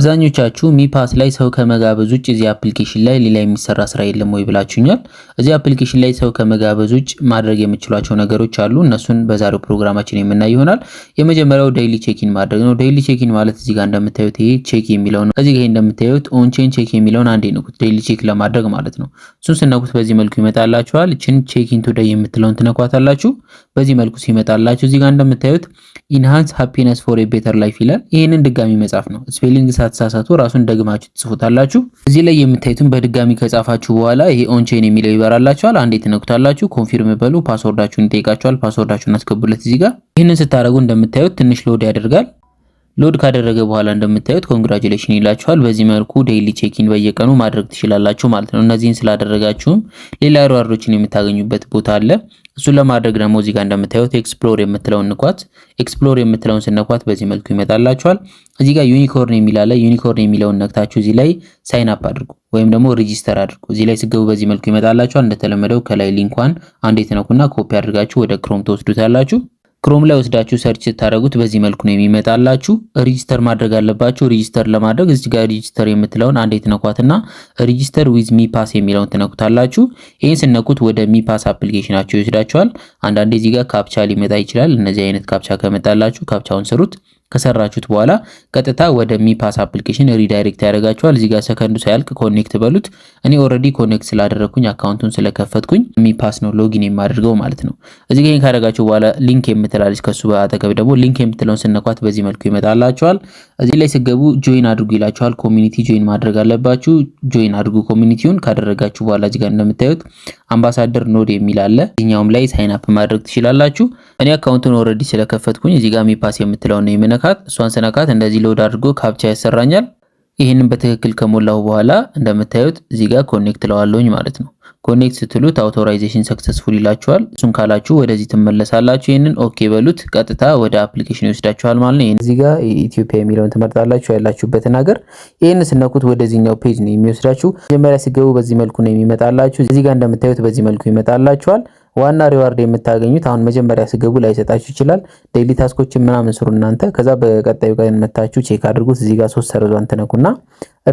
አብዛኞቻችሁ ሚፓስ ላይ ሰው ከመጋበዝ ውጭ እዚህ application ላይ ሌላ የሚሰራ ስራ የለም ወይ ብላችሁኛል። እዚህ application ላይ ሰው ከመጋበዝ ውጭ ማድረግ የምችሏቸው ነገሮች አሉ። እነሱን በዛሬው ፕሮግራማችን የምናይ ይሆናል። የመጀመሪያው daily check-in ማድረግ ነው። Daily check-in ማለት እዚህ ጋር እንደምታዩት ይሄ check የሚለው ነው። እዚህ ጋር እንደምታዩት on chain check የሚለውን አንዴ ንኩት፣ daily check ለማድረግ ማለት ነው። እሱን ስትነኩት በዚህ መልኩ ይመጣላችኋል። እችን check in today የምትለውን ትነኳታላችሁ። በዚህ መልኩ ሲመጣላችሁ እዚህ ጋር እንደምታዩት "Enhance happiness for a better life" ይላል። ይህንን ድጋሚ መጻፍ ነው። Spelling ሳትሳሳቱ ራሱን ደግማችሁ ትጽፉታላችሁ። እዚህ ላይ የምታዩትን በድጋሚ ከጻፋችሁ በኋላ ይሄ on chain የሚለው ይበራላችኋል። አንዴ ትነኩታላችሁ። Confirm በሉ። Password ኣችሁን ይጠይቃችኋል። Password ኣችሁን አስገቡለት እዚህ ጋር። ይህንን ስታደርጉ እንደምታዩት ትንሽ load ያደርጋል። Load ካደረገ በኋላ እንደምታዩት congratulation ይላችኋል። በዚህ መልኩ daily check-in በየቀኑ ማድረግ ትችላላችሁ ማለት ነው። እነዚህን ስላደረጋችሁም ሌላ reward ኦችን የምታገኙበት ቦታ አለ። እሱን ለማድረግ ደግሞ እዚህ ጋር እንደምታዩት explore የምትለውን ንኳት። Explore የምትለውን ስትነኳት በዚህ መልኩ ይመጣላችኋል። እዚህ ጋር unicorn የሚል አለ። Unicorn የሚለውን ነክታችሁ እዚህ ላይ sign up አድርጉ ወይም ደግሞ register አድርጉ። እዚህ ላይ ስትገቡ በዚህ መልኩ ይመጣላችኋል። እንደተለመደው ከላይ link ኳን አንዴ ትነኩና ኮፒ አድርጋችሁ ወደ Chrome ትወስዱታላችሁ። Chrome ላይ ወስዳችሁ search ስታደርጉት በዚህ መልኩ ነው የሚመጣላችሁ። Register ማድረግ አለባችሁ። Register ለማድረግ እዚህ ጋር register የምትለውን አንዴ ትነኳትና register with ሚፓስ የሚለውን ትነኩታላችሁ። ይህን ስትነኩት ወደ ሚፓስ application ኣችሁ ይወስዳችኋል። አንዳንዴ እዚህ ጋር captcha ሊመጣ ይችላል። እነዚህ አይነት captcha ከመጣላችሁ captcha ውን ስሩት። ከሰራችሁት በኋላ ቀጥታ ወደ ሚፓስ application redirect ያደርጋችኋል። እዚህ ጋር ሰከንዱ ሳያልቅ connect በሉት። እኔ already connect ስላደረግኩኝ፣ account ኡን ስለከፈትኩኝ ሚፓስ ነው login የማደርገው ማለት ነው። እዚህ ጋር ካደረጋችሁ በኋላ link የምትላለች፣ ከሱ በአጠገብ ደግሞ link የምትለውን ስትነኳት በዚህ መልኩ ይመጣላችኋል። እዚህ ላይ ስትገቡ join አድርጉ ይላችኋል። Community join ማድረግ አለባችሁ። Join አድርጉ community ውን። ካደረጋችሁ በኋላ እዚህ ጋር እንደምታዩት ambassador node የሚል አለ። እዚኛውም ላይ sign up ማድረግ ትችላላችሁ። እኔ account ኡን already ስለከፈትኩኝ እዚህ ጋር ሚፓስ የምትለውን ነው የምነካት። እሷን ስነካት እንደዚህ load አድርጎ captcha ያሰራኛል። ይህንን በትክክል ከሞላሁ በኋላ እንደምታዩት እዚህ ጋር connect እለዋለሁኝ ማለት ነው። Connect ስትሉት authorization successful ይላችኋል። እሱን ካላችሁ ወደዚህ ትመለሳላችሁ። ይህንን okay በሉት። ቀጥታ ወደ application ይወስዳችኋል ማለት ነው። እዚህ ጋር ኢትዮጵያ የሚለውን ትመርጣላችሁ፣ ያላችሁበትን ሀገር። ይህን ስትነኩት ወደዚህኛው page ነው የሚወስዳችሁ። መጀመሪያ ስትገቡ በዚህ መልኩ ነው የሚመጣላችሁ። እዚህ ጋር እንደምታዩት በዚህ መልኩ ይመጣላችኋል። ዋና reward የምታገኙት አሁን መጀመሪያ ስትገቡ ላይሰጣችሁ ይችላል። Daily task ኦችን ምናምን ስሩ እናንተ። ከዛ በቀጣዩ ቀን መታችሁ check አድርጉት። እዚህ ጋር ሶስት ሰረዟን ትነኩና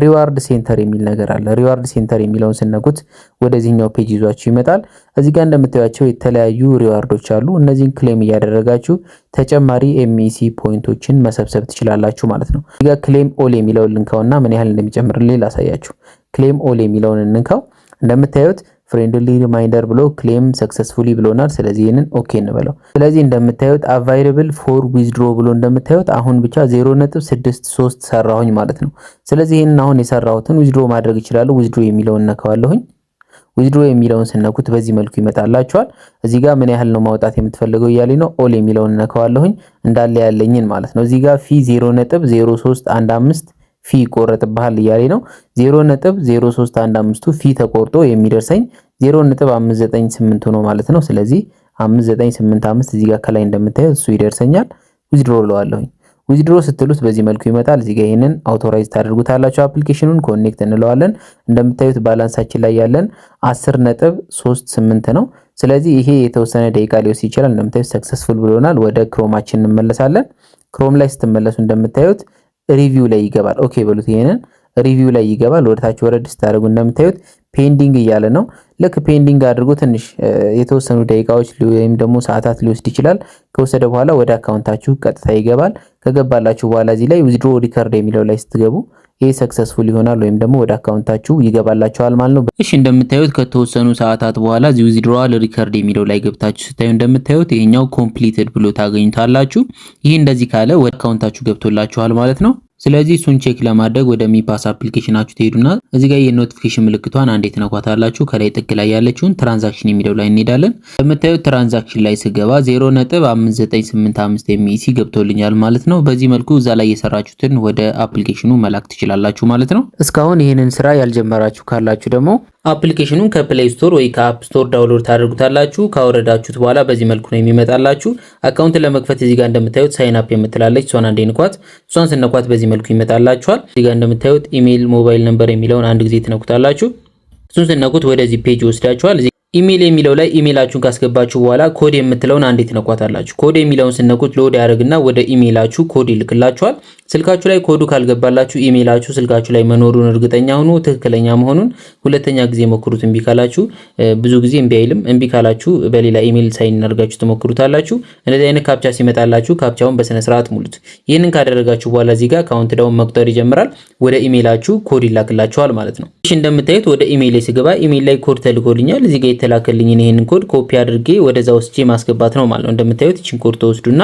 reward center የሚል ነገር አለ። Reward center የሚለውን ስትነኩት ወደዚህኛው page ይዟችሁ ይመጣል። እዚህ ጋር እንደምታዩቸው የተለያዩ reward ኦች አሉ። እነዚህን claim እያደረጋችሁ ተጨማሪ MEC point ኦችን መሰብሰብ ትችላላችሁ ማለት ነው። እዚህ ጋር claim all የሚለውን ልንካውና ምን ያህል እንደሚጨምርልኝ ላሳያችሁ። Claim all የሚለውን እንንካው። እንደምታዩት friendly reminder ብሎ claim successfully ብሎናል። ስለዚህ ይህንን okay እንበለው። ስለዚህ እንደምታዩት available for withdraw ብሎ እንደምታዩት አሁን ብቻ 0.63 ሰራሁኝ ማለት ነው። ስለዚህ ይህንን አሁን የሰራሁትን withdraw ማድረግ እችላለሁ። Withdraw የሚለውን ነካዋለሁኝ። Withdraw የሚለውን ስትነኩት በዚህ መልኩ ይመጣላችኋል። እዚህ ጋር ምን ያህል ነው ማውጣት የምትፈልገው እያለኝ ነው። All የሚለውን ነካዋለሁኝ፣ እንዳለ ያለኝን ማለት ነው። እዚህ ጋር fee 0.0315 fee ይቆረጥብሃል እያለኝ ነው። 0.0315ቱ fee ተቆርጦ የሚደርሰኝ 0.598 ነው ማለት ነው። ስለዚህ 5985 እዚህ ጋር ከላይ እንደምታዩት እሱ ይደርሰኛል። Withdraw እለዋለሁኝ። Withdraw ስትሉት በዚህ መልኩ ይመጣል። እዚህ ጋር ይሄንን authorize ታደርጉታላችሁ። Application ኑን connect እንለዋለን። እንደምታዩት balance ኣችን ላይ ያለን 10.38 ነው። ስለዚህ ይሄ የተወሰነ ደቂቃ ሊወስድ ይችላል። እንደምታዩት successful ብሎናል። ወደ Chrome ኣችን እንመለሳለን። Chrome ላይ ስትመለሱ እንደምታዩት review ላይ ይገባል። Okay በሉት። ይሄንን review ላይ ይገባል። ወደ ታች ወረድ ስታደርጉ እንደምታዩት pending እያለ ነው። ልክ pending አድርጎ ትንሽ የተወሰኑ ደቂቃዎች ወይም ደግሞ ሰዓታት ሊወስድ ይችላል። ከወሰደ በኋላ ወደ account ኣችሁ ቀጥታ ይገባል። ከገባላችሁ በኋላ እዚህ ላይ withdraw record የሚለው ላይ ስትገቡ ይሄ successful ይሆናል ወይም ደግሞ ወደ account ኣችሁ ይገባላችኋል ማለት ነው። እሺ፣ እንደምታዩት ከተወሰኑ ሰዓታት በኋላ እዚህ withdrawal record የሚለው ላይ ገብታችሁ ስታዩ እንደምታዩት ይሄኛው completed ብሎ ታገኙታላችሁ። ይሄ እንደዚህ ካለ ወደ account ኣችሁ ገብቶላችኋል ማለት ነው። ስለዚህ እሱን check ለማድረግ ወደ ሚፓስ application ኣችሁ ትሄዱና እዚህ ጋር የ notification ምልክቷን አንዴ ትነኳታላችሁ። ከላይ ጥግ ላይ ያለችውን transaction የሚለው ላይ እንሄዳለን። እንደምታዩት transaction ላይ ስገባ 0.5985 MEC ገብቶልኛል ማለት ነው። በዚህ መልኩ እዛ ላይ የሰራችሁትን ወደ application ኑ መላክ ትችላላችሁ ማለት ነው። እስካሁን ይህንን ስራ ያልጀመራችሁ ካላችሁ ደግሞ application ኑን ከ Play Store ወይ ከ App Store download ታደርጉታላችሁ። ካወረዳችሁት በኋላ በዚህ መልኩ ነው የሚመጣላችሁ። Account ለመክፈት እዚህ ጋር እንደምታዩት sign up የምትላለች፣ እሷን አንዴ ንኳት። እሷን ስትነኳት በዚህ መልኩ ይመጣላችኋል። እዚህ ጋር እንደምታዩት email፣ mobile number የሚለውን አንድ ጊዜ ትነኩታላችሁ። እሱን ስትነኩት ወደዚህ page ይወስዳችኋል። ኢሜል የሚለው ላይ ኢሜላችሁን ካስገባችሁ በኋላ ኮድ የምትለውን አንዴ ትነኳታላችሁ። ኮድ የሚለውን ስትነኩት load ያደርግና ወደ ኢሜላችሁ ኮድ ይልክላችኋል። ስልካችሁ ላይ ኮዱ ካልገባላችሁ ኢሜላችሁ ስልካችሁ ላይ መኖሩን እርግጠኛ ሁኑ፣ ትክክለኛ መሆኑን። ሁለተኛ ጊዜ ሞክሩት። እምቢ ካላችሁ፣ ብዙ ጊዜ እምቢ አይልም። እምቢ ካላችሁ በሌላ email sign in አድርጋችሁ ትሞክሩታላችሁ። እንደዚህ አይነት captcha ሲመጣላችሁ captcha ውን በስነ ስርዓት ሙሉት። ይህንን ካደረጋችሁ በኋላ እዚህ ጋር count down መቁጠር ይጀምራል። ወደ ኢሜላችሁ ኮድ ይላክላችኋል ማለት ነው። እሺ፣ እንደምታዩት ወደ ኢሜይል ስገባ ኢሜይል ላይ ኮድ ተልኮልኛል። እዚህ ጋር የተላከልኝን ይህንን code copy አድርጌ ወደዛ ወስጄ ማስገባት ነው ማለት ነው። እንደምታዩት ይችን ኮድ ተወስዱና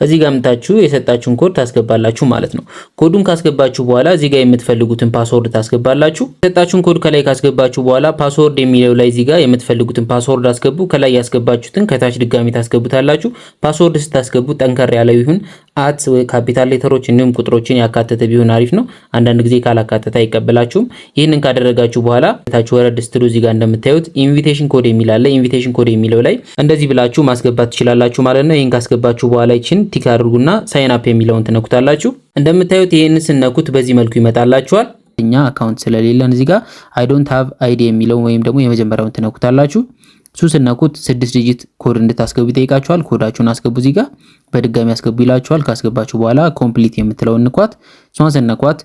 እዚህ ጋር አምጥታችሁ የሰጣችሁን ኮድ ታስገባላችሁ ማለት ነው። ኮዱን ካስገባችሁ በኋላ እዚህ ጋር የምትፈልጉትን password ታስገባላችሁ። የሰጣችሁን ኮድ ከላይ ካስገባችሁ በኋላ password የሚለው ላይ እዚህ ጋር የምትፈልጉትን password አስገቡ። ከላይ ያስገባችሁትን ከታች ድጋሚ ታስገቡታላችሁ። Password ስታስገቡ ጠንከር ያለ ይሁን፣ at፣ capital letter ኦች እንዲሁም ቁጥሮችን ያካተተ ቢሆን አሪፍ ነው። አንዳንድ ጊዜ ካላካተተ አይቀበላችሁም። ይህንን ካደረጋችሁ በኋላ ታች ወረድ ስትሉ እዚህ ጋር እንደምታዩት invitation code የሚል አለ። Invitation code የሚለው ላይ እንደዚህ ብላችሁ ማስገባት ትችላላችሁ ማለት ነው። ይህን ካስገባችሁ በኋላ ይችን tick አድርጉና sign up የሚለውን ትነኩታላችሁ። እንደምታዩት ይህን ስትነኩት በዚህ መልኩ ይመጣላችኋል። እኛ account ስለሌለን እዚህ ጋር "I don't have ID" የሚለውን ወይም ደግሞ የመጀመሪያውን ትነኩታላችሁ። እሱ ስትነኩት 6 digit code እንድታስገቡ ይጠይቃችኋል። ኮዳችሁን አስገቡ። እዚህ ጋር በድጋሚ አስገቡ ይላችኋል። ካስገባችሁ በኋላ complete የምትለውን ንኳት። እሷን ስትነኳት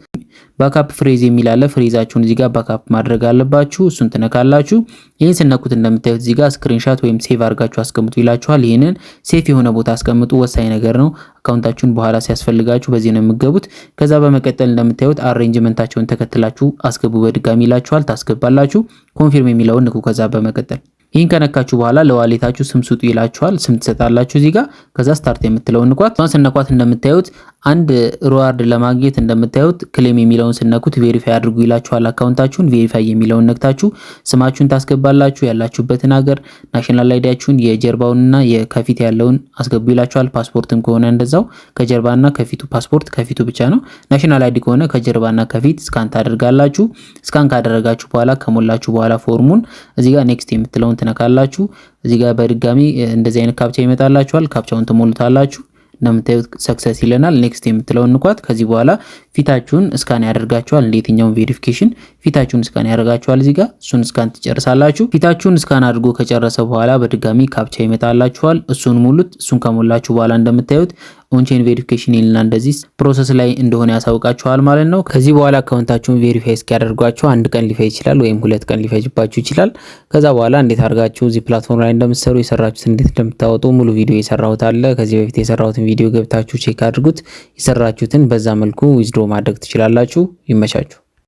backup phrase የሚል አለ። Phrase ኣችሁን እዚህ ጋር backup ማድረግ አለባችሁ። እሱን ትነካላችሁ። ይህን ስትነኩት እንደምታዩት እዚህ ጋር screenshot ወይም save አድርጋችሁ አስቀምጡ ይላችኋል። ይህንን safe የሆነ ቦታ አስቀምጡ። ወሳኝ ነገር ነው። Account ኣችሁን በኋላ ሲያስፈልጋችሁ በዚህ ነው የምትገቡት። ከዛ በመቀጠል እንደምታዩት arrangement ኣቸውን ተከትላችሁ አስገቡ በድጋሚ ይላችኋል። ታስገባላችሁ። Confirm የሚለውን ንኩ። ከዛ በመቀጠል ይህን ከነካችሁ በኋላ ለ wallet ኣችሁ ስም ስጡ ይላችኋል። ስም ትሰጣላችሁ እዚህ ጋር። ከዛ start የምትለውን ንኳት። እሷን ስትነኳት እንደምታዩት አንድ reward ለማግኘት እንደምታዩት claim የሚለውን ስትነኩት verify አድርጉ ይላችኋል። Account ኣችሁን verify የሚለውን ነክታችሁ ስማችሁን ታስገባላችሁ፣ ያላችሁበትን ሀገር፣ national ID ያችሁን የጀርባውንና የከፊት ያለውን አስገቡ ይላችኋል። ፓስፖርትም ከሆነ እንደዛው ከጀርባና ከፊቱ፣ ፓስፖርት ከፊቱ ብቻ ነው። National ID ከሆነ ከጀርባና ከፊት scan ታደርጋላችሁ። Scan ካደረጋችሁ በኋላ፣ ከሞላችሁ በኋላ ፎርሙን እዚህ ጋር next የምትለውን ትነካላችሁ። እዚህ ጋር በድጋሚ እንደዚህ አይነት captcha ይመጣላችኋል። Captcha ውን ትሞሉታላችሁ። እንደምታዩት success ይለናል። Next የምትለውን ንኳት። ከዚህ በኋላ ፊታችሁን scan ያደርጋችኋል። እንደ የትኛውን verification ፊታችሁን scan ያደርጋችኋል። እዚህ ጋር እሱን scan ትጨርሳላችሁ። ፊታችሁን scan አድርጎ ከጨረሰ በኋላ በድጋሚ captcha ይመጣላችኋል። እሱን ሙሉት። እሱን ከሞላችሁ በኋላ እንደምታዩት on-chain verification ይልና እንደዚህ process ላይ እንደሆነ ያሳውቃችኋል ማለት ነው። ከዚህ በኋላ account ኣችሁን verify እስኪያደርጓችሁ አንድ ቀን ሊፈጅ ይችላል ወይም 2 ቀን ሊፈጅባችሁ ይችላል። ከዛ በኋላ እንዴት አድርጋችሁ እዚህ platform ላይ እንደምትሰሩ፣ የሰራችሁት እንዴት እንደምታወጡ ሙሉ ቪዲዮ የሰራሁት አለ። ከዚህ በፊት የሰራሁትን ቪዲዮ ገብታችሁ check አድርጉት። የሰራችሁትን በዛ መልኩ withdraw ማድረግ ትችላላችሁ። ይመቻችሁ።